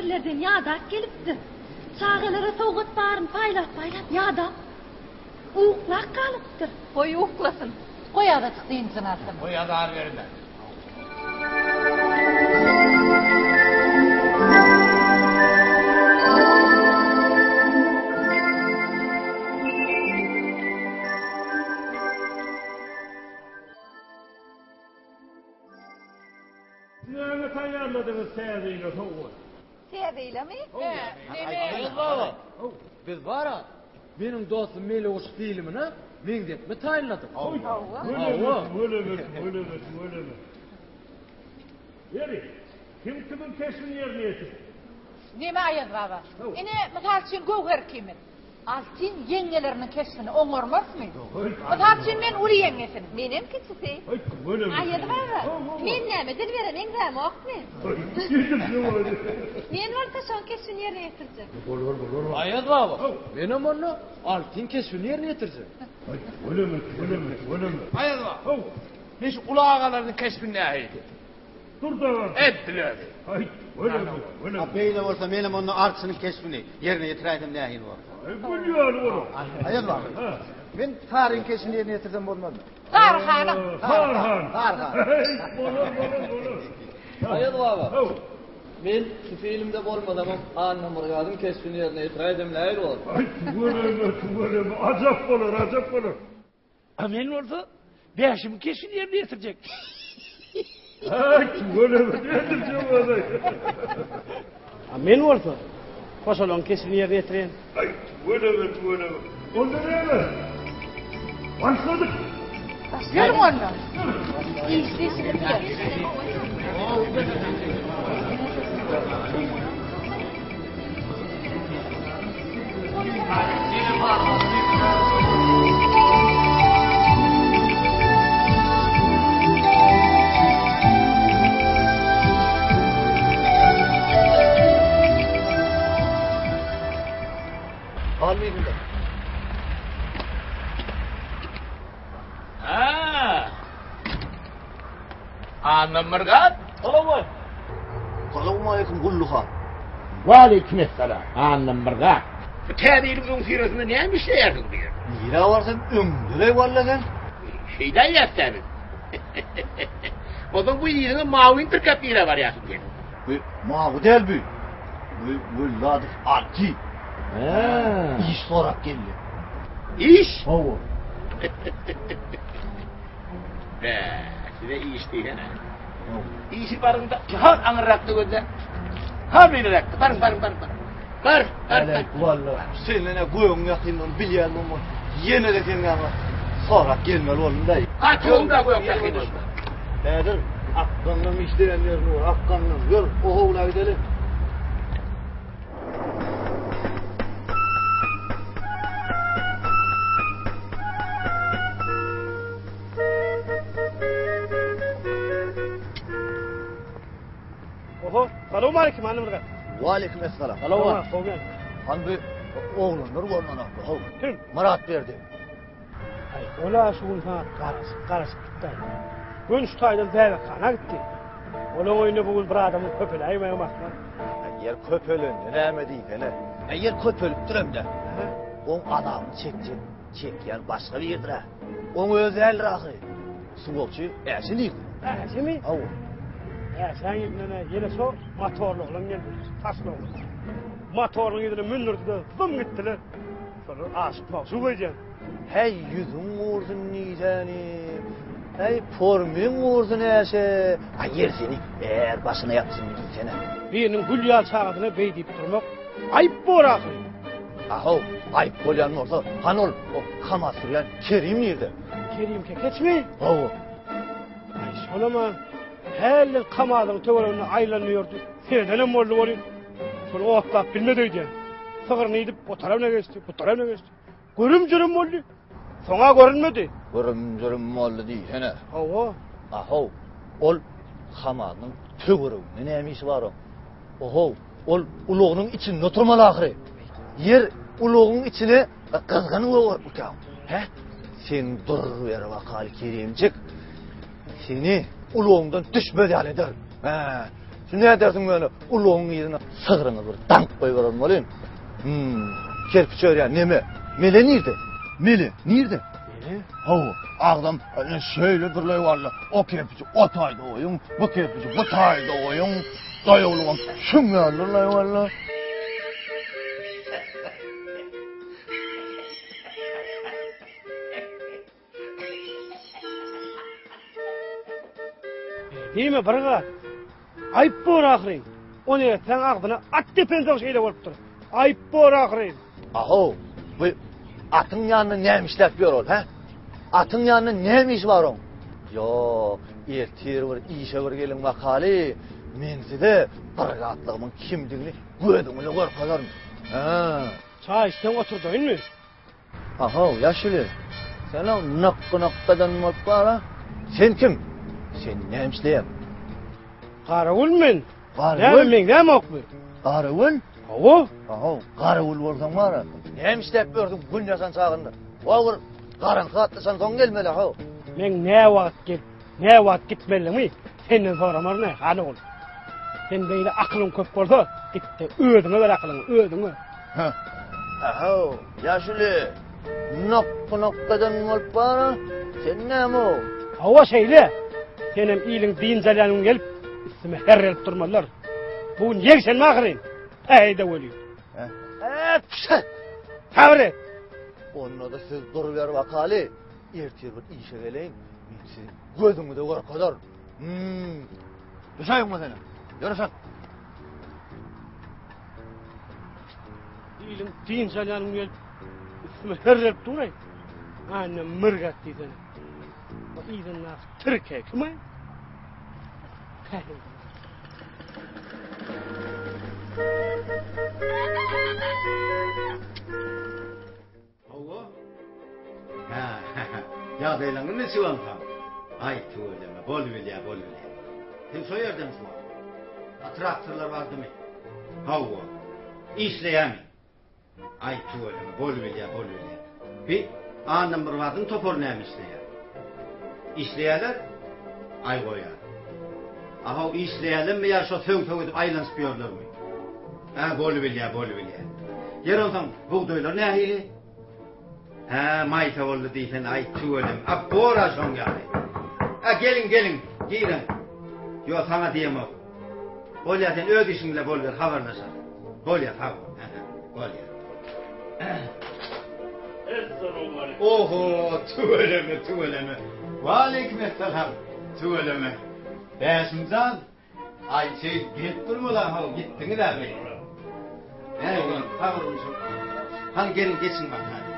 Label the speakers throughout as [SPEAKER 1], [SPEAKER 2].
[SPEAKER 1] Irlerden ýadap gelipdir. Çagalara sowgat baryny paýlap-paýlap ýadap, uklap galypdyr.
[SPEAKER 2] Goý uklasyn.
[SPEAKER 3] Goý azajyk dynjyny alsyn.
[SPEAKER 4] Goý azar berme.
[SPEAKER 5] Näme taýýarladyňyz täze ýyla sowgat?
[SPEAKER 2] Täze ýylamy?
[SPEAKER 6] Aýaz baba, biz bar-a, Meniň dostum Meleguş filmine meňzetme taýynladyk.
[SPEAKER 5] Hawa. Tüweleme, tüweleme, tüweleme. Ýeri, kim kimiň keşbini ýerine ýetirdi?
[SPEAKER 3] Neme Aýaz baba? Ine, mysal üçin Göwher ikimiz. Altyn ýeňňeleriniň keşbini oňarmarysmy? Mysal üçin men uly ýeňňesini.
[SPEAKER 2] Menem kiçisi. Aýaz baba, men näme Dilbere meňzämokmy? Men bolsa şoň keşbini ýerine ýetirjek.
[SPEAKER 5] Bolar, bolar.
[SPEAKER 6] Aýaz baba, menem onda Altyn keşbini ýerine ýetirjek.
[SPEAKER 5] Tüweleme, tüweleme, tüweleme.
[SPEAKER 4] Aýaz baba, men şu uly agalarynyň keşbini nähili?
[SPEAKER 5] Dur dagan.
[SPEAKER 4] Edil özi.
[SPEAKER 5] Aý, tüweleme, tüweleme.
[SPEAKER 7] A beýle bolsa menem onda arçynyň keşbini ýerine ýetiräýsem nähili bolar?
[SPEAKER 5] Aý, gül ýaly bolar.
[SPEAKER 7] Aýaz baba, men Saryň keşbini ýerine ýetirsem bolmazmy?
[SPEAKER 3] Sary hanyň.
[SPEAKER 5] Sary han.
[SPEAKER 7] Sary han.
[SPEAKER 5] Bolar, bolar, bolar.
[SPEAKER 6] Aýaz baba, men şu filmde bolmasamam Annamyradyň keşbini ýerine ýetiräýsem nähili bolar?
[SPEAKER 5] Aý, tüweleme, tüweleme, ajap bolar, ajap bolar.
[SPEAKER 8] A men bolsa Bäşimiň keşbini ýerine ýetirjek.
[SPEAKER 5] Aý, tüweleme, nädirjek bolay.
[SPEAKER 8] A men bolsa Poşalagyň keşbini ýerine ýetiren.
[SPEAKER 5] Aý, tüweleme, tüweleme. Onda näme? Başladyk.
[SPEAKER 3] Ýörüň onda.
[SPEAKER 2] Işli işi bitirer.
[SPEAKER 4] Annamyrgat.
[SPEAKER 7] Salowmaleýkim Gully han.
[SPEAKER 8] Waleýkim essalam, Annamyrgat.
[SPEAKER 4] Bu täze ýylyň öňüsyrasynda näme işleýärsiň bu ýerde?
[SPEAKER 7] Nirä barsam öňderäý walla sen.
[SPEAKER 4] Şeýle aýdýarys-dä biz. Onsoň bu yzyňa mawyny tirkäp nirä barýarsyň sen?
[SPEAKER 7] Bu mawy däl bu. Bu Welladow Alty.
[SPEAKER 8] Hä.
[SPEAKER 7] Iş sorap geldi.
[SPEAKER 4] Iş?
[SPEAKER 7] Hawa.
[SPEAKER 4] Bä, size iş diýsene. Işi baryň-da, has aňyrrakda gözle. Ha beýleräkde, baryň, baryň, baryň, baryň. Bar, bar, bar.
[SPEAKER 7] Walla, senden-ä gögüň ýakyndygyny bilýän bolman, ýene-de seň ýanyňa sorap gelmeli boldum-da.
[SPEAKER 4] Gaçyň-da gök ýakyn bolsa.
[SPEAKER 7] Häzir Akgaňdan işleýän ýerini gör, Akgaňdan. Ýör, o howla gideli.
[SPEAKER 8] Oho, salowmaleýkim Annamyrat.
[SPEAKER 7] Waleýkim essalam.
[SPEAKER 8] Salowma, gowy.
[SPEAKER 7] Han bu oglanlar bolmanakly, how.
[SPEAKER 8] Kim?
[SPEAKER 7] Myrat berdi.
[SPEAKER 8] Aý, ola şu gün saňa garaşyp, garaşyp gitdi. Gün şu taýdan bäbekhana gitdi. Olaň öýünde bu gün bir adamyň köpeläýmegi mahmal.
[SPEAKER 7] Ýer köpelende näme diýsene. Ýer köpelipdirem-de. Oň azabyny çekjek, çekýän başga biridir-ä. Oň özi däldir ahyry. Suwagçy Äşe nirde?
[SPEAKER 8] Äşemi?
[SPEAKER 7] Hawa.
[SPEAKER 8] Äşäň yzyndan ýene şo motorly oglan geldi. Taşly oglan. Motoryň yzyna mündürdi-de, zym gitdiler. Şolar aşyk magşuk öýdýän.
[SPEAKER 7] Häý, ýüzüň gursun diýsäni. Häý, pormyň gursun Äşe. Aý, ýer seni är başyna ýapsyn diýsene.
[SPEAKER 8] Biriniň gül ýaly çagasyna beý diýip durmak aýyp bor ahyry.
[SPEAKER 7] Ahow, aýyp bolýan bolsa, hany ol, o Kamaz sürýän Kerim nirde?
[SPEAKER 8] Kerim kekeçmi?
[SPEAKER 7] Hawa.
[SPEAKER 8] Aý, şolam-a hälden Kamazyň töwereginde aýlandy ýördi. Seredenem boldy welin, şony otlap bilmedi öýdýän. Sygryny idip, o tarapyna geçdi, bu tarapyna geçdi. Görüm-jürüm boldy. Soň-a görünmedi.
[SPEAKER 7] Görüm-jürüm boldy diýsene.
[SPEAKER 8] Hawa.
[SPEAKER 7] Ahow, ol Kamazyň töwereginde näme işi bar oň? Ohow, ol ulagynyň içinde oturmaly ahyry. Ýer ulagyň içine gyzgyn goýarmyka? Hä? Sen dur ber bakaly Kerimjik. Seni ulagyňdan düşmez ýaly eder. Hä? Şu nädersiň ýöne ulagyň yzyna sygryňy bir daňyp goýbererin welin. Hmm, kerpiç örýän neme? Mele nirde? Mele nirde? Mele? Hawa, agzam ine şeýle durlaý walla. O kerpiçi o taýda goýuň, bu kerpiçi bu taýda goýuň. Daýawlygam şuň ýaly durlaý walla.
[SPEAKER 8] Diýme bir zat. Aýyp bor ahyryn. Ony etseň agzyna at depensoň şeýle bolupdyr. Aýyp bor ahyryn.
[SPEAKER 7] Ahow, bu atyň ýanynda näme işläp ýör ol, hä? Atyň ýanynda näme işi bar oň? Ýok, ertir bir işe bir geliň bakaly, men size bir gatlygymyň kimdigini gözüňize görkezerin. Hä.
[SPEAKER 8] Çaý içseň oturdaýynmy?
[SPEAKER 7] Ahow, ýaşuly, sen-ow nokga-nokgadan bolup bar-a. Sen kim? Sen näme işleýäň?
[SPEAKER 8] Garawul men.
[SPEAKER 7] Garawul?
[SPEAKER 8] Näme meňzämokmy?
[SPEAKER 7] Garawul?
[SPEAKER 8] Hawa.
[SPEAKER 7] Ahow, garawul bolsaň bar-a. Näme işläp ýörsüň gün ýaşan çagynda? O bir garaňky gatlyşansoň gelmeli, ahow.
[SPEAKER 8] Meň nä wagt gelip, nä wagt gitmelidigimi senden soramaryn-a, hany ogul. Sen beýle akylyň köp bolsa, git-de özüňe ber akylyňy, özüňe.
[SPEAKER 7] Hä. Ahow, ýaşuly, nokga-nokgadan bolup bar-a, sen näme-ow?
[SPEAKER 8] Hawa, şeýle. Senem iliň dynç alýan güni gelip, üstüme herrelip durmalylar. Bu gün ýekşenbe ahyryn. Päheý-de weli.
[SPEAKER 7] Hä, pşe!
[SPEAKER 8] Sabyr et.
[SPEAKER 7] Onda-da siz duruber bakaly. Ertir bir işe geleýin, men siziň gözüňize görkezerin. Hmm. Düşäýiň meselem. Ýörüşek.
[SPEAKER 8] Iliň dynç alýan güni gelip üstüme herrelip dur-aý. Anna myrgat diýsene. Bu yzyndaky tirke kim-aý?
[SPEAKER 4] Hawa. Hä, ýagdaýlaryňyz niçik onsoň? Aý, tüweleme, bolubilýär, bolubilýär. Sen şo ýerdemi şu wagt? A traktorlar bardymy? Hawa. Işleýärmi? Aý, tüweleme, bolubilýär, bolubilýär. Bi Annamyradyň topary näme işleýär? Işleýärler? Aý, goýar. A-how, işleýärlermi ýa şo söň-söň edip aýlanyşyp ýörlermi? Hä, bolubilýär, bolubilýär. Ýeri onsoň, bugdaýlar nähili? Hä, maýsa boldy diýsene, aý, tüweleme. A, bor-a şoň ýaly. A, geliň, geliň, giriň. Ýok, saňa diýemok. Bolýar, sen öz işiň bilen boluber, habarlaşarys. Bolýar, sag bol. Hä, bolýar.
[SPEAKER 5] Essalawmaleýkum.
[SPEAKER 4] Oho, tüweleme, tüweleme. Waleýkim essalam, tüweleme. Bäşim jan, Aý, şeýdip gelip durmaly-a, how, gitdiňiz-ä beýle. Näme bolan, sag boluň şol. Hany geliň, geçiň bakaly.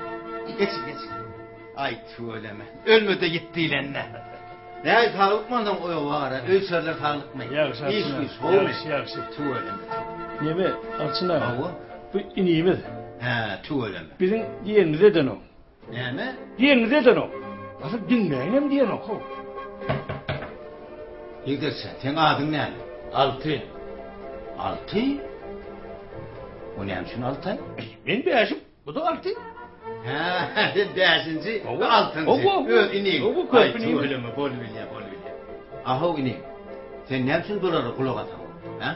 [SPEAKER 4] Geçiň, geçiň. Aý, tüweleme. Ölme-de ýit diýlende. Näme, saglykmy onsoň oýa bara, öý-içeriler saglykmy?
[SPEAKER 5] Ýagşy,
[SPEAKER 4] Iş
[SPEAKER 5] Arçyn aga.
[SPEAKER 4] güýç, gowumy?
[SPEAKER 5] Ýagşy, ýagşy.
[SPEAKER 4] Tüweleme.
[SPEAKER 5] Neme, Arçyn aga.
[SPEAKER 4] Hawa.
[SPEAKER 5] Bu inimiz.
[SPEAKER 4] Hä, tüweleme.
[SPEAKER 5] Biziň diýenimizi edenok.
[SPEAKER 4] Näme?
[SPEAKER 5] Diýeniňizi edenok. Asyl diňläýinem diýenok how.
[SPEAKER 4] Ýigdekçe, seň adyň näme?
[SPEAKER 5] Alty.
[SPEAKER 4] Alty? O näme üçin Altaý?
[SPEAKER 5] Men bäşim, bu-da Alty.
[SPEAKER 4] Hä, sen bäşinji, bu altynjy.
[SPEAKER 5] Hawa,
[SPEAKER 4] Öz iniň.
[SPEAKER 5] Hawa, körpe inim.
[SPEAKER 4] Aý, tüweleme, bolubilýär, bolubilýär. Ahow inim, sen näme üçin bulara gulak asaňok, hä?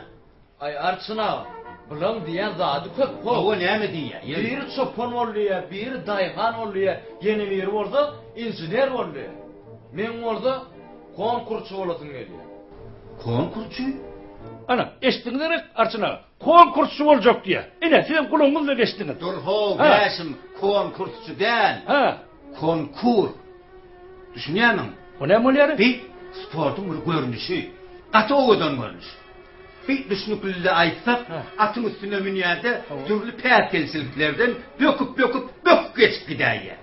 [SPEAKER 6] Aý Arçyn aga, bulaň diýýän zady köp how.
[SPEAKER 4] Hawa näme diýýär? Ýeri.
[SPEAKER 6] Biri çopan bol diýýär, biri daýhan bol diýýär, ýene biri bolsa inžener bol diýýär. Meň bolsa konkurçy bolasym gelýär.
[SPEAKER 4] Konkurçy?
[SPEAKER 5] Ana, eşitdiňiz gerek, Arçyn aga? Konkursçy boljak diýýär. Ine, sizem gulagyňyz bilen eşitdiňiz.
[SPEAKER 4] Dur how,
[SPEAKER 5] Ha.
[SPEAKER 4] Bäşim, konkursçy däl.
[SPEAKER 5] Ha.
[SPEAKER 4] Konkur. Düşünýärmiň?
[SPEAKER 5] O näme bolýar?
[SPEAKER 4] Bi sportuň bir görnüşi. Gaty owadan görnüş. Bir düşnüklili aýtsak, atyň üstüne münýär-de, dürli päsgelçiliklerden böküp-böküp, böküp geçip gidäýýär.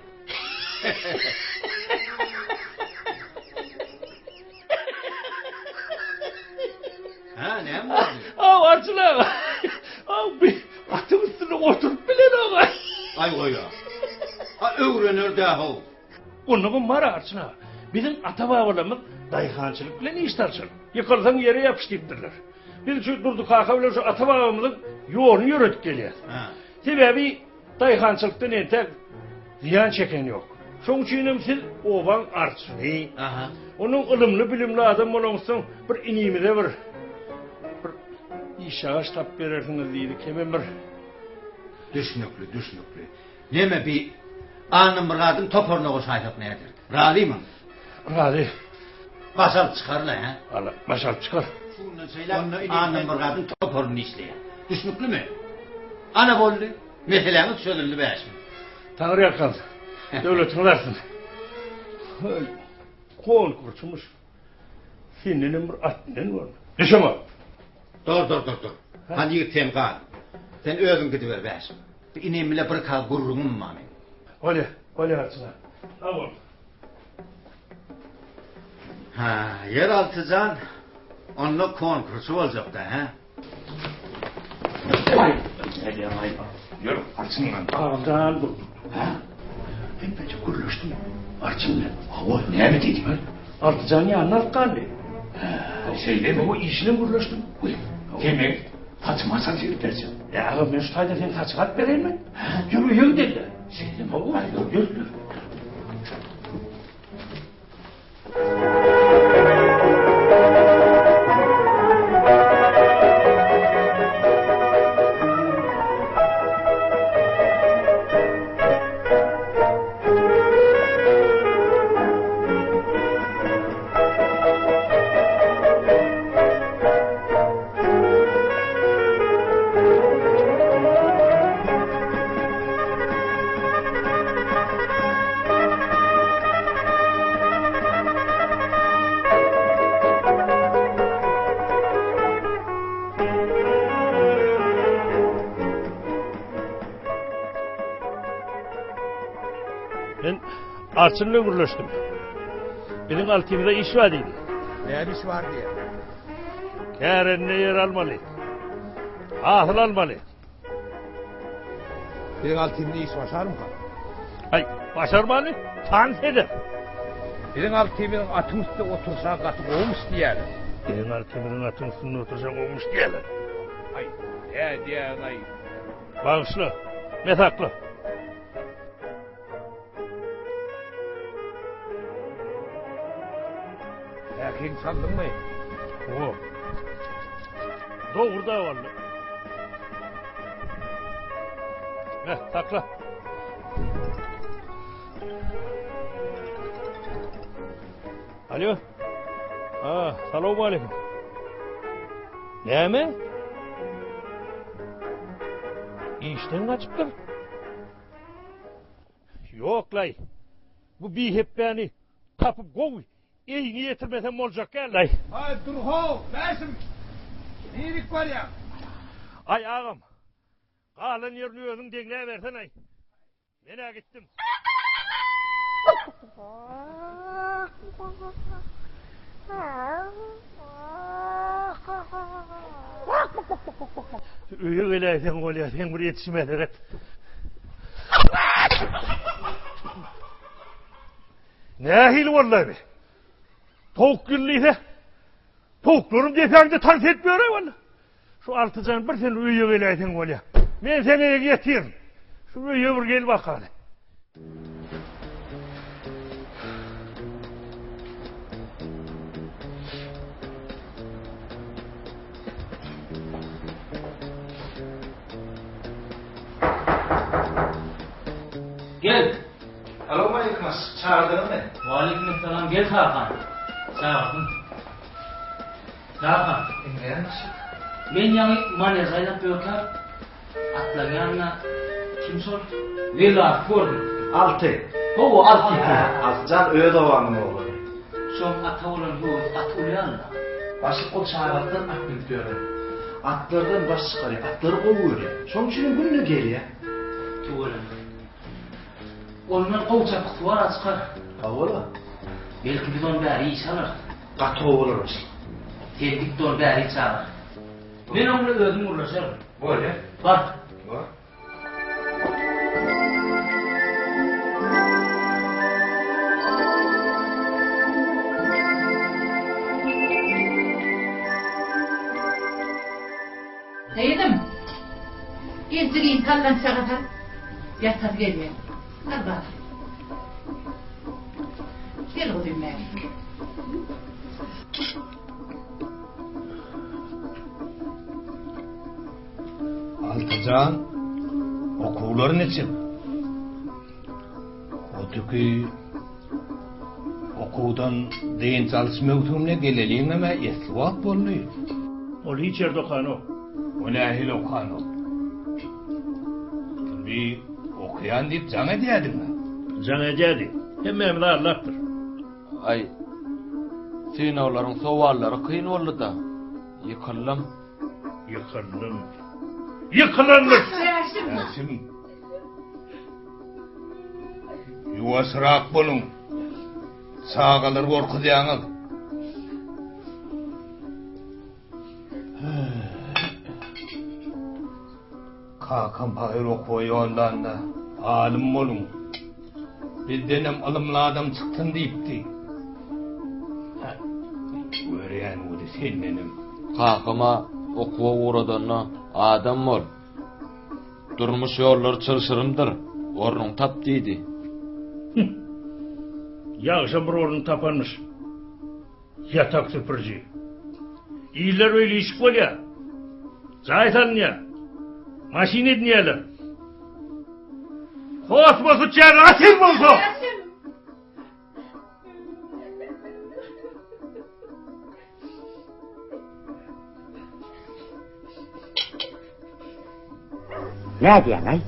[SPEAKER 4] Hä, näme boldy?
[SPEAKER 5] Aw, Arçyn aga. Aw, bi atyň üstünde oturyp bilenok-aý.
[SPEAKER 4] Aý, goý-a. A, öwrener-dä-how.
[SPEAKER 5] Onnoňam bar Arçyn aga. Biziň ata-babalarymyz daýhançylyk bilen iş salşan. Ýykylsaň ýere ýapyş diýipdirler. Biz şu Durdy kaka bilen şu ata-babamyzyň ýoluny ýöredip gelýäs. Sebäbi daýhançylykdan entäk zyýan çeken ýok. Şoň üçinem siz obaň arçyny, onuň ylymly-bilimli adam bolaňyzsoň bir inimize bir bir. Iş-agaç tapyp berersiňiz diýdik. Hemem bir.
[SPEAKER 4] Düşnükli, düşnükli. Neme bi Annamyradyň toparyna goşaýsak näder? Razymyň?
[SPEAKER 5] Razy.
[SPEAKER 4] Baş alyp çykar-la, hä?
[SPEAKER 5] Ala, baş alyp çykar.
[SPEAKER 4] Şu günden şeýläk Annamyradyň toparynda işleýär. Düşnüklimi? Ana boldy. Meseläňiz çözüldi Bäşim.
[SPEAKER 5] Taňryýalkasyn. Döwletiňiz artsyn. Heý, konkurçymyş. Sendenem bir at minen boldy. Düşeňok.
[SPEAKER 4] Dur, dur, dur, dur. Hany ýigit sen gal. Sen özüň gidiber Bäşim. Bir inim bile bir kag gürrüňim bar meň.
[SPEAKER 5] Bolýa, bolýa Arçyn aga. Sag bol.
[SPEAKER 4] Hä, ýer Altyjan, onda konkurçy boljak-da, hä?
[SPEAKER 5] Ýör, Arçyn bilen. Agam dur. Hä? Hemmeje gürleşdim. Arçyn bilen. Hawa, näme diýdi? Altyjan ýanyna alyp galdy. Hä, şeýlemi? Hawa, işinem gürleşdim. Sen meň saçymy haçan çekip berjek? Ýa agam, men şu taýda seň saçyňy alyp bereýinmi? Hä, ýör öýe gideli. Şeýlemi? Hawa, ýör, ýör. Men Arçyn bilen gürleşdim. Biziň altymyza iş bar diýdi.
[SPEAKER 9] Näme iş bar diýýär?
[SPEAKER 5] Kärende ýer almaly. Hasyl almaly.
[SPEAKER 9] Biziň altymyz iş başarmyka?
[SPEAKER 5] Aý, başarmany tans eder.
[SPEAKER 9] Biziň altymyzyň atyň üstünde oturşa gaty gowumyş diýýärler.
[SPEAKER 5] Biziň altymyzyň atyň üstünde oturşa gowumyş diýýärler.
[SPEAKER 9] Aý, hä diýýäň-aý.
[SPEAKER 5] Bagyşla, mesakla.
[SPEAKER 9] Äkiň çaldyňmy?
[SPEAKER 5] Hawa. Dogry da boldy. Heh, sakla. Alo. Ha, salam aleyküm. Näme? Işden gaçypdyr. Ýok-laý. Bu bihepbäni tapyp gowy eýiňi ýetirmesem boljak däl-laý.
[SPEAKER 9] Aý, dur-how, Bäşim! Nirik barýaň?
[SPEAKER 5] Aý, agam, galan ýerini özüň deňläbersen-aý. Men-ä gitdim. Öýe geläýseň bolýar, seň bir ýetişime seret. Nähili boldy bi? Towuk ýyl diýse, towuklarym depäňde tans edip ýör-eý walla. Şu Altyjan bir sen öýe geläýseň bolýar. Men seňe ýetirin. Şu öýe bir gel bakaly.
[SPEAKER 6] Gel.
[SPEAKER 10] Salowmaleýkim aş, çagyrdyňyzmy?
[SPEAKER 6] Waleýkim essalam, gel Tarhan. Çagyrdym. Tarhan.
[SPEAKER 10] Diňleýän başlyk.
[SPEAKER 6] Men ýaňy maneže aýlap ýörkäm, atlaryň ýanynda kim şol? Wellaty gördüm.
[SPEAKER 10] Alty.
[SPEAKER 6] Hawa, Alty.
[SPEAKER 10] Hä, Altyjan öz obamyň oglany.
[SPEAKER 6] Şoň ata bolan höwesi gaty uly ýaly-da.
[SPEAKER 10] Başlyk ol çagalykdan at münüp ýören. Atlardan baş çykarýar, atlary gowy görýär. Şonuň üçinem günde gelýär.
[SPEAKER 6] Tüweleme. Ondan gowy çapyksuwar a çykar.
[SPEAKER 10] Hawa-la.
[SPEAKER 6] Belki biz ony bäri işe alarys.
[SPEAKER 10] Gaty gowy bolar başlyk.
[SPEAKER 6] Sen git-de ony bäri çagyr. Men oň bilen özüm gürleşerin.
[SPEAKER 10] Bolýar.
[SPEAKER 6] Bar.
[SPEAKER 10] Bar.
[SPEAKER 3] Gyzym, gel jigini sallançaga sal, ýatasy gelýär. Sal balam. Gel guzym bärik.
[SPEAKER 9] Altyjan, okuwlar niçik? Otüki okuwdan dynç alyş möwsümine geleliňem-ä esli wagt boldy.
[SPEAKER 5] Ol hiç ýerde okanok.
[SPEAKER 9] O nähili okanok? Sen bi okaýan diýip jaň edýädiň-ä?
[SPEAKER 5] Jaň edýädi. Hemmämizi aldapdyr.
[SPEAKER 6] Aý, synaglaryň sowallary kyn boldy-da. Ýykyldym.
[SPEAKER 5] Ýykyldym. Ýykylandyr!
[SPEAKER 3] Bäşim!
[SPEAKER 9] Bäşim. Ýuwaşrak boluň. Çagalary gorkuzýaňyz. Kakam pahyr okuwa ýollanda, Alym boluň, bizdenem ylymly adam çyksyn diýipdi. Görýän weli sendenem.
[SPEAKER 6] Kakam-a okuwa ugradanda, Adam bol. Durmuş ýollary çylşyrymdyr, ornuňy tap diýdi.
[SPEAKER 5] Ýagşam bir orun tapanmyş. Ýatak süpüriji. Iller öýli işik bolýar. Jaý salynýar. Maşyn edinýärler. Kosmos uçýan asyl bolsa.
[SPEAKER 11] Nädýäň-aý?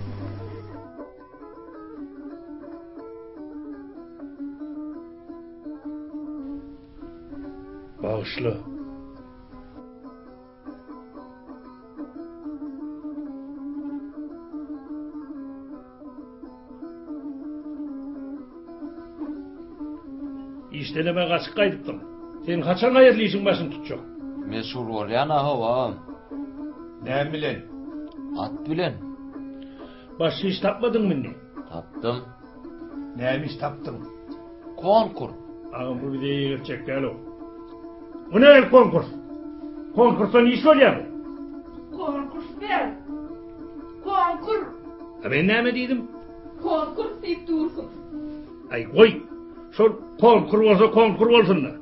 [SPEAKER 5] Bagyşla. Işdenem-ä gaçyp gaýdypdyň. Sen haçan haýyrly işiň başyny tutjak?
[SPEAKER 6] Meşgul bolýan-a hawa.
[SPEAKER 9] Näme bilen?
[SPEAKER 6] At bilen.
[SPEAKER 5] Başga iş tapmadyňmy indi?
[SPEAKER 6] Tapdym.
[SPEAKER 9] Näme iş tapdyň?
[SPEAKER 6] Konkur.
[SPEAKER 5] Agam bu bize eýgertjek däl-ow. Bu nähili konkurs? Konkursdan iş bolýarmy?
[SPEAKER 3] Konkurs däl. Konkur.
[SPEAKER 5] A men näme diýdim?
[SPEAKER 2] Konkurs diýip dursuň.
[SPEAKER 5] Aý goý. Şol konkur bolsa konkur bolsun-da.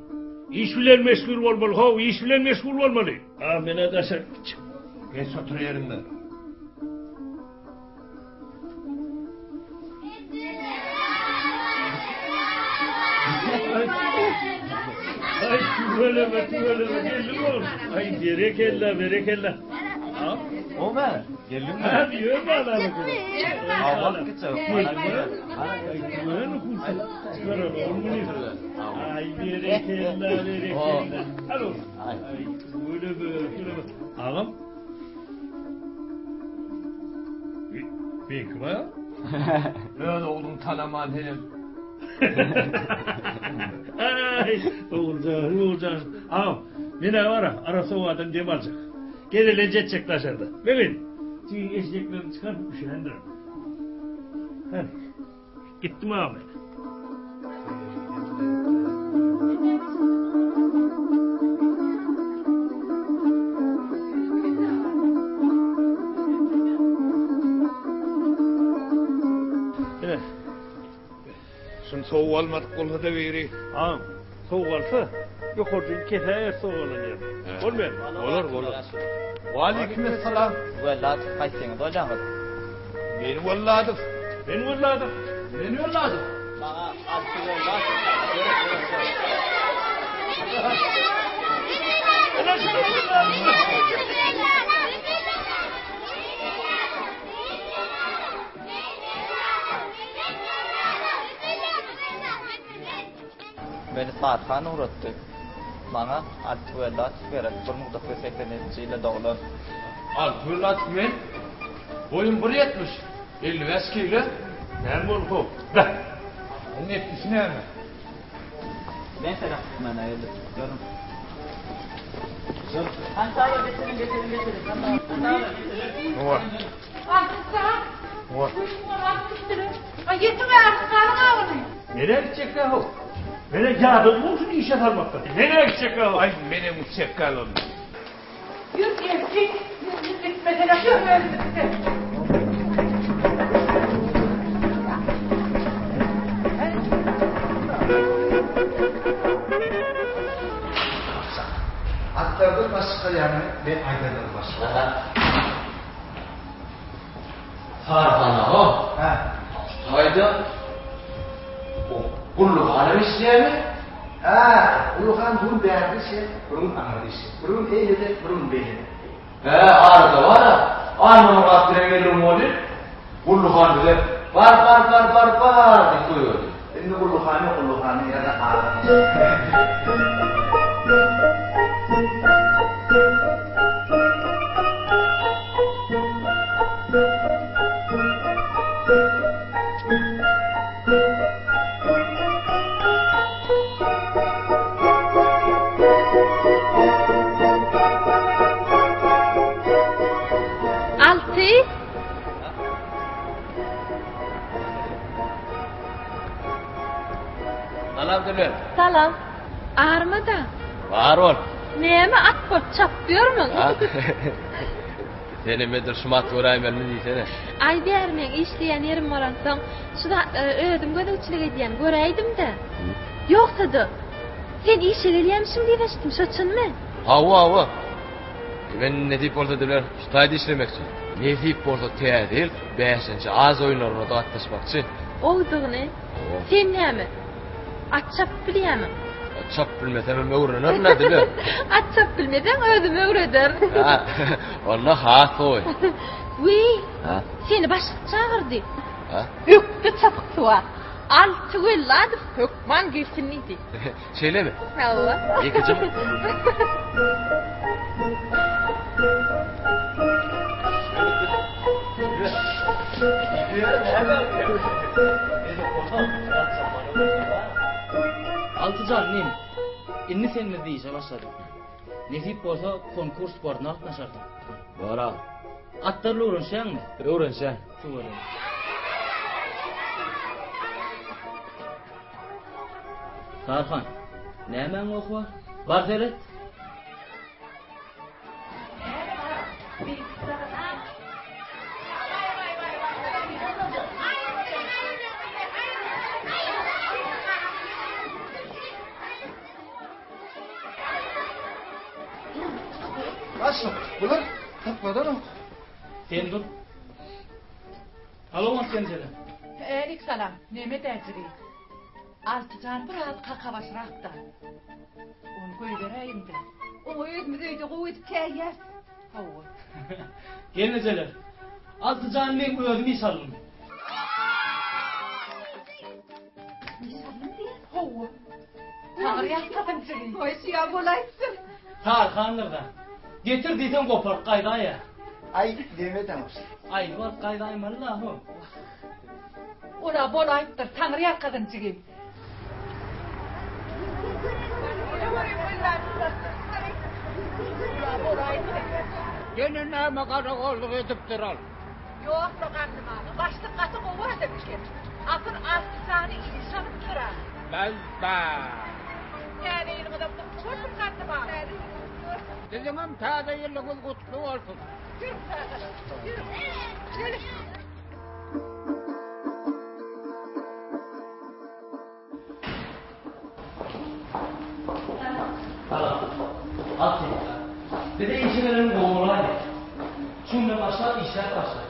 [SPEAKER 5] Iş bilen meşgul bolmaly, how, iş bilen meşgul bolmaly. A menä daşary gitjek.
[SPEAKER 9] Geç otur ýeriňde.
[SPEAKER 5] Ay tüweleme tüweleme geldi oğlum. Ay berekella berekella.
[SPEAKER 7] O ben. Geldim mi?
[SPEAKER 5] Hadi ýör bala.
[SPEAKER 7] Abat gitse.
[SPEAKER 5] Ay berekella berekella. Alo. Ay tüweleme tüweleme. Agam Meňki bar.
[SPEAKER 9] Öz ogluňy tanaman senem.
[SPEAKER 5] Aý, Oguljan, Oguljan. Agam, men-ä bar-a, arassa howadan dem aljak. Gezelenç etjek daşarda. Begin, tüýüň eşeklerini çykaryp üşändirin. Hany, gitdim agam men. Ine.
[SPEAKER 9] Şuny sowuk almadyk bolsa-da biri.
[SPEAKER 5] Agam, sowuk alsa, ýokarjyny kesäýer sowuk alan ýerini. Bolmaýarmy?
[SPEAKER 9] Bolar, bolar. Waleýkimessalam.
[SPEAKER 7] Welladow haýsyňyz bolýaňyz?
[SPEAKER 9] Men Welladow.
[SPEAKER 5] Men Welladow.
[SPEAKER 9] Men Welladow.
[SPEAKER 7] Maňa Alty Welladow gerek Meni Saryhan ugratdy. Maňa Alty Wellatow gerek, 1987-nji ýylda doglan.
[SPEAKER 6] Alty Wellatow men. Boýum bir 70, 55 kile.
[SPEAKER 5] Näme boldy how? Beh!
[SPEAKER 9] Oň etmişi näme?
[SPEAKER 7] Men seni äkitmäne geldim. Ýörüň. Ýör. Hantaba geçeliň, geçeliň, geçeliň. Hantaba, geçeliň.
[SPEAKER 9] Hawa.
[SPEAKER 5] Nerä gitjekkä how? Menä ýadadym şuny işe salmakdan. Nerä gitjekkä how?
[SPEAKER 9] Aý, menem gitjekkä onda.
[SPEAKER 3] Ýör erkin, ýör gitmesene, ýör özümizde.
[SPEAKER 4] Atlardan baş çykarýanyňy men aýdandan başga.
[SPEAKER 6] Saryhan aga.
[SPEAKER 10] Hä.
[SPEAKER 6] Şu taýda o Gully hanam işleýärmi?
[SPEAKER 10] Hä, Gully han bu gün bärde işleýär, bir gün aňyrda işleýär. Bir gün eýlede, bir gün beýlede.
[SPEAKER 6] Hä, arada bar-a. Annamyrat bilen gelin welin, Gully han bize bar, bar, bar, bar, bar diýip goýberdi.
[SPEAKER 10] Indi Gully han ýok, Gully hanyň ýerine adam
[SPEAKER 2] Alty.
[SPEAKER 6] Salam Dilber.
[SPEAKER 2] Salam. Armada.
[SPEAKER 6] Bar bol.
[SPEAKER 2] Näme at bolup çapyp ýörmüň?
[SPEAKER 6] Senem edil şumat göräýmelimi diýsene.
[SPEAKER 2] Aý bäri meň işleýän ýerim bolansoň, şu zatlara özüm gözegçilik edýän, göräýdim-dä. Ýogsa-da, sen işe gelýämişiň diýip eşitdim, şo çynmy?
[SPEAKER 6] Hawa, hawa. Men nesip bolsa Dilber, şu taýda işlemekçi. Nesip bolsa täze ýyl bäşinji Aziýa oýunlaryna-da gatnaşmakçy.
[SPEAKER 2] Gowudygyny. Sen näme, at çapyp bilýämiň?
[SPEAKER 6] At çapyp bilmesemem öwrenerin-ä Dilber.
[SPEAKER 2] At çapyp bilmeseň özüm öwrederin.
[SPEAKER 6] Hä, onda has gowy.
[SPEAKER 2] Wiý, seni başlyk çagyrdy. Ökde çapyksuwar. Alty Welladow hökman gelsin diýdi.
[SPEAKER 6] Şeýlemi?
[SPEAKER 2] Hawa.
[SPEAKER 6] Ýekeje
[SPEAKER 12] Altyjan inim, indi sen bizde işe başladyň. Nesip bolsa konkurs sportuna gatnaşarsyň.
[SPEAKER 6] Bar aga.
[SPEAKER 12] Atlarla öwrenişýäňmi?
[SPEAKER 6] Öwrenişýän.
[SPEAKER 12] Tüweleme. Tarhan, nämäň gohy bar? Bar seret.
[SPEAKER 10] Başlyk, bular tapladanok.
[SPEAKER 12] Sen dur. Alo penjere.
[SPEAKER 3] Älik salam, neme däjigi? Altyjan biraz kakabaşrakda. Ony goýberäýiň-dä.
[SPEAKER 1] Oňa özümiz öýde gowy edip käýýäs.
[SPEAKER 3] Hawa.
[SPEAKER 12] Gelnejeler, Altyjany meň özüm iş aldym.
[SPEAKER 1] Iş aldym diýýä?
[SPEAKER 3] Hawa. Taňry ýalkasyn jigim.
[SPEAKER 1] Goý, şuýa bolaýypdyr.
[SPEAKER 12] Tarhandyr-da. Getir diýseň goparyp gaýdaýýa.
[SPEAKER 10] Aý, neme edeňiz?
[SPEAKER 12] Aý, baryp gaýdaýmaly-da, ho.
[SPEAKER 3] Ol-a bolaýypdyr, Taňry ýalkasyn jigim.
[SPEAKER 9] Ýene näme garagollyk edipdir ol?
[SPEAKER 3] Ýok-la Gandym aga, başlyk gaty gowy adam eken. Asyl Altyjany işe alypdyr-a.
[SPEAKER 9] Bäz-bä.
[SPEAKER 3] Täze ýylyňyzam gutly bolsun Gandym aga.
[SPEAKER 1] Täze ýylyň gutly bolsun.
[SPEAKER 9] Siziňem täze ýylyňyz gutly bolsun.
[SPEAKER 3] Ýörüň çagalar, ýörüň. Geliň.
[SPEAKER 12] Salam. Alty. Bize işe gelen gowy bolaýdy. Şu günden başlap işläp başla.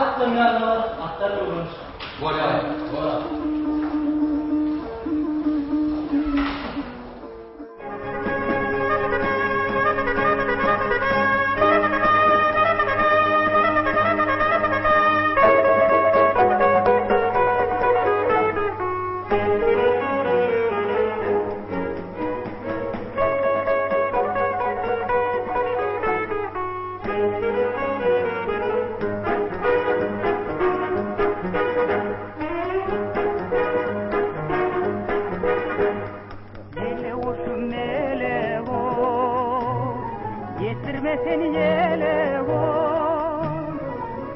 [SPEAKER 12] Atlaryň ýanyna baryp, atlar öwreniş.
[SPEAKER 6] Bolýar, bolýar.
[SPEAKER 13] Mele guşum mele goş, Ýetirme sen ýele goş.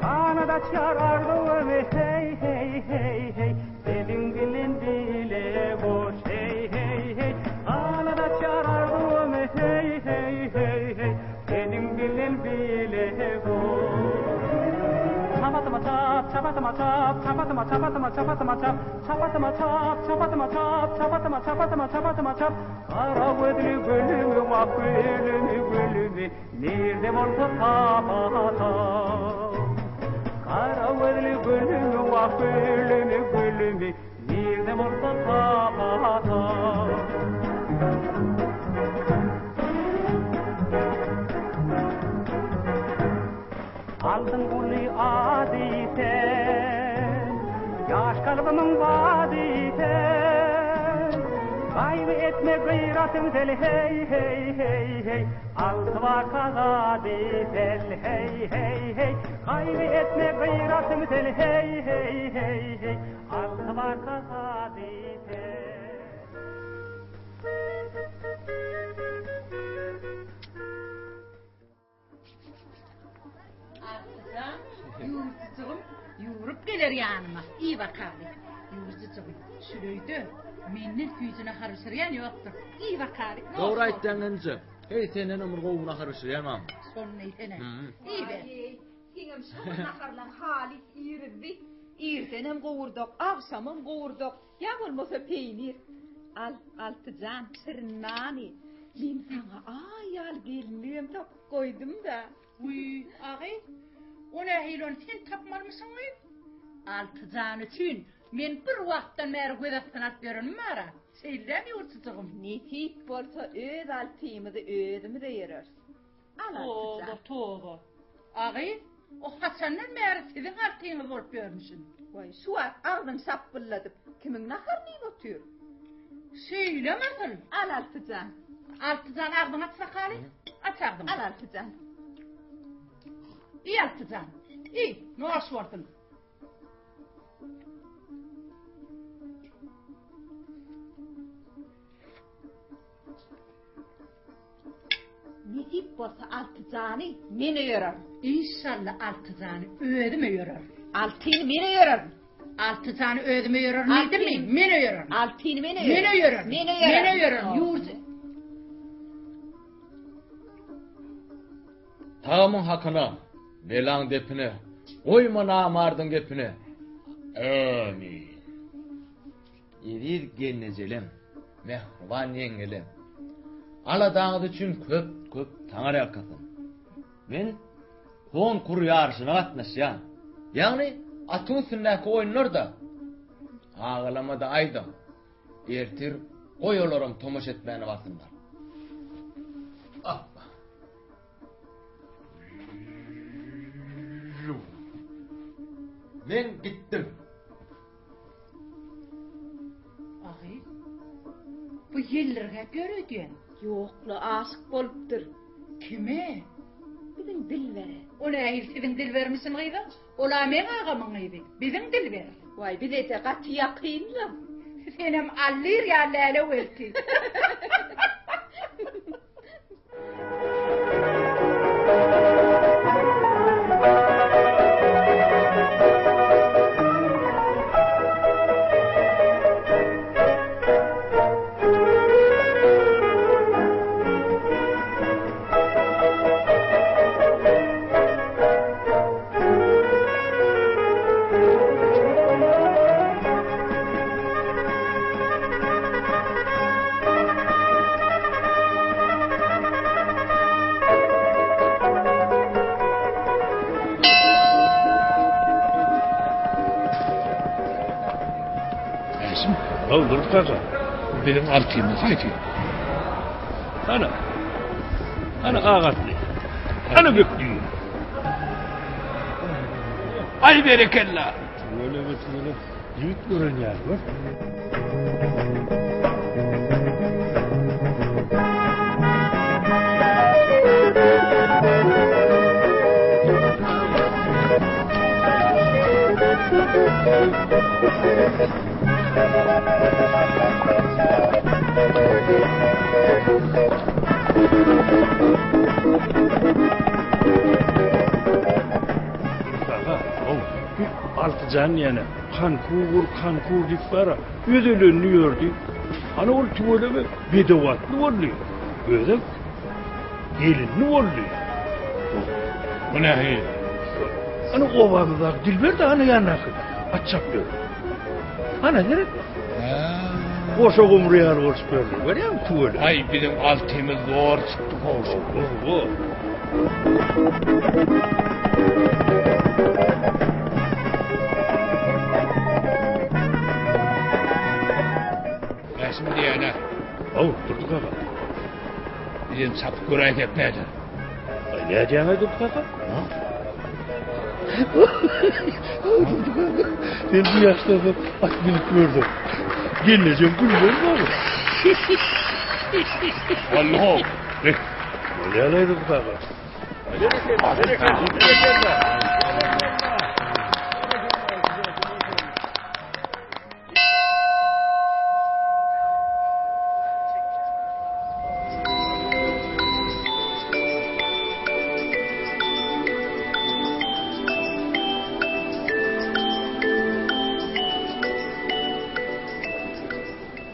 [SPEAKER 13] Ganat açýar arzuwym hey hey hey hey, Seniň bilen bile goş hey hey hey. Ganat açýar arzuwym hey hey hey hey, Seniň bilen bile goş. Çapatyma çap, çapatyma çap, çapatyma çapatyma çapatyma çap, Çapatyma çap, çapatyma çap, çapatyma çapatyma çapatyma çap, Gara gözli gülümi, wah gülümi, gülümi, Nirde bolsa tap-a tap. Gara gözli. Wah gülümi gülümi nirde bolsa tapasaň. Aldyň uly ady sen, Ýaş kalbymyň bady sen. Gaýgy etme gyratyň sel heý heý heý heý Alty barka zady sel heý heý heý Gaýgy etme gyratyň sel heý heý heý heý Alty barka zady sel.
[SPEAKER 3] Artyjan, ýüwürjijigim, ýüwrüp geler ýanyma, iý bakaly. Ýüwürjijigim, şüleýde menden süýji nahar bişirýän ýokdur. Iý bakaly.
[SPEAKER 6] Dogry aýtýaň inje. Heý, sendenem bir gowy nahar bişirýän barmy?
[SPEAKER 3] Şony diýsene. Iýiber.
[SPEAKER 1] Seňem şol naharlaň halys irizdi. Irdenem gowurdak, agşamam gowurdak. Ýa bolmasa peýnir. Al, Altyjan, şirin nany. Men saňa aý ýaly gelinligem tapyp goýdum-da.
[SPEAKER 3] Wiý, agy, o nähili ony sen tapmalymyşyň gyz? Altyjan üçin men bir wagtdan bäri göz astyna alyp ýörenim bar-a. Şeýle-dämi ýurtjyjygym?
[SPEAKER 1] Nesip bolsa öz altymyzy özümiz öýereris. Al
[SPEAKER 3] Toba, toba. Agy, o haçandan bäri siziň altyňyz bolup ýörmüşin?
[SPEAKER 1] Waý, şu wagt agzyny şapbylladyp, kimiň naharyny iýip otyr?
[SPEAKER 3] Şeýlemi asyl?
[SPEAKER 1] Al, Altyjan.
[SPEAKER 3] Altyjan, agzyňy aç bakaly. Aç agzyňy.
[SPEAKER 1] Al, Altyjan.
[SPEAKER 3] Iý, Altyjan. Iý, noş bolsun.
[SPEAKER 1] Nesip bolsa Altyjany men öýererin.
[SPEAKER 3] Inşallah Altyjany özüm öýererin.
[SPEAKER 1] Altyny men öýererin.
[SPEAKER 3] Altyjany özüm öýererin diýdimmi? Men öýererin.
[SPEAKER 1] Altyny men öýererin.
[SPEAKER 3] Men öýererin.
[SPEAKER 1] Men öýererin.
[SPEAKER 3] Men öýererin. Ýurt.
[SPEAKER 6] Tagamyň hakyna, belaň depine, goýma namardyň gepine. Amin. Eziz gelnejelem, mähriban ýeňňelem. Aladaňyz üçin köp köp taňyrýalkasyn. Men konkur ýaryşyna gatnaşýan. Ýagny atyň üstündäki oýunlarda. Agalama-da aýdyň. Ertir goý olaram tomaşa etmäne barsynlar. Apba. Men gitdim.
[SPEAKER 3] Agy, bu ýeldirgäp ýör öýdýän.
[SPEAKER 1] Ýok-la, aşyk bolupdyr.
[SPEAKER 3] Kime?
[SPEAKER 1] Biziň Dilbere.
[SPEAKER 3] O nähili siziň Dilbermişin gyza? Ol-a meň agamyň gyzy, biziň Dilber.
[SPEAKER 1] Waý, bize-de gaty ýakyn-la.
[SPEAKER 3] Senem allyr ýaly läle welti.
[SPEAKER 5] Häşim, haw, Durdy kaka, biziň altymyz haýsy? Ana, ana ak atly, ana bökdi. Aý berekella! Tüweleme, tüweleme, ýigit gören ýaly, gör. Altyjan diýene konkur, konkur diýip bara, öz ölenini ýördi. Ana ol tüweleme bedew atly boldy. Özem gelinli boldy.
[SPEAKER 9] Bu nähili?
[SPEAKER 5] Ana obamyzdaky Dilber de ana ýandaky at çapyp ýör. Ana seret. Goşa gumry ýaly bolşup ýörler. Görýäňmi tüweleme?
[SPEAKER 9] Aý biziň altymyz zor çykdy goşa.
[SPEAKER 5] Oho. Haw, Durdy kaka.
[SPEAKER 9] Bizem çapyp göräýsek näder?
[SPEAKER 5] Aý, nädýäň-aý, Durdy kaka? Durdy kaka, sen bu ýaşdan soň at münüp gördüň. Gelnejem gülmez maňa.
[SPEAKER 9] Walla-how.
[SPEAKER 5] Bolýa-laý, Durdy kaka.
[SPEAKER 9] Berekella, berekella.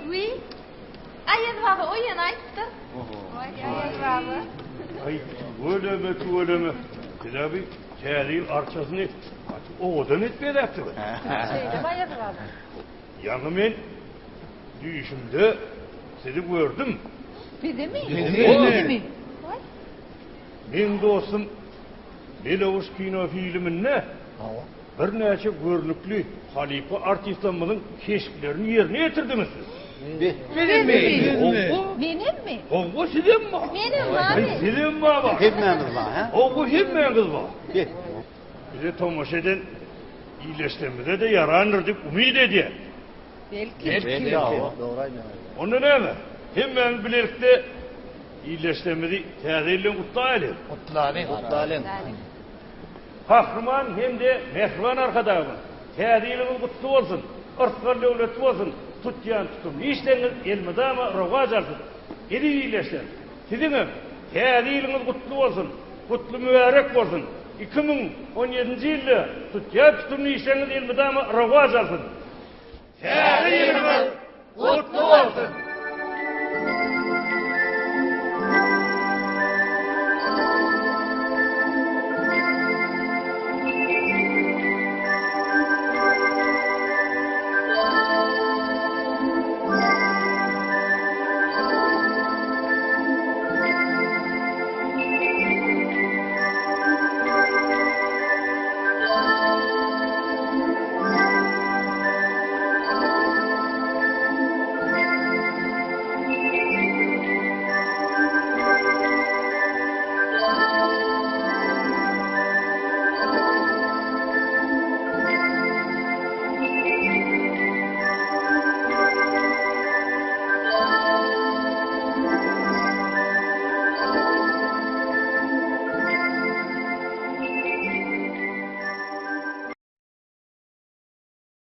[SPEAKER 2] Wiý, Aýaz baba oýun aýtdyr. Waý, Aýaz baba.
[SPEAKER 5] Aý, tüweleme, tüweleme. Siz-ä bi Täze ýyl arçasyny gaty owadan edip bezäpsiňiz.
[SPEAKER 2] Şeýlemi Aýaz baba?
[SPEAKER 5] Ýaňy men düýşümde sizi gördüm.
[SPEAKER 1] Bizimi? Bizimi?
[SPEAKER 5] Meň dostum Meleguş kino filminde birnäçe görnükli halypa artistlerimiziň keşplerini ýerine ýetirdiňiz siz.
[SPEAKER 1] Bizmi? Menemmi?
[SPEAKER 5] Howwa sizem bar.
[SPEAKER 2] Menem barmy?
[SPEAKER 5] Sizem bar bar.
[SPEAKER 4] Hemmämiz bar, hä?
[SPEAKER 5] Howwa hemmäňiz bar. Bize tomaşa eden ildeşlerimize-de ýarandyr diýip umyt edýän.
[SPEAKER 1] Belki.
[SPEAKER 4] Belki. Dogry aýdýaň.
[SPEAKER 5] Onda näme? Hemmämiz bilelikde ildeşlerimizi Täze ýyl bilen gutlaýalyň.
[SPEAKER 4] Gutlalyň. Gutlalyň.
[SPEAKER 5] Gahryman hem-de mähriban Arkadagymyz, Täze ýylyňyz gutly bolsun! Yrsgal-döwletli bolsun! Tutýan tutumly işleriňiz elmydama rowaç alsyn! Eziz ildeşler, siziňem Täze ýylyňyz gutly bolsun! Gutly mübärek bolsun! 2017-nji ýylda tutýan tutumly işleriňiz elmydama rowaç alsyn! Täze ýylyňyz gutly bolsun!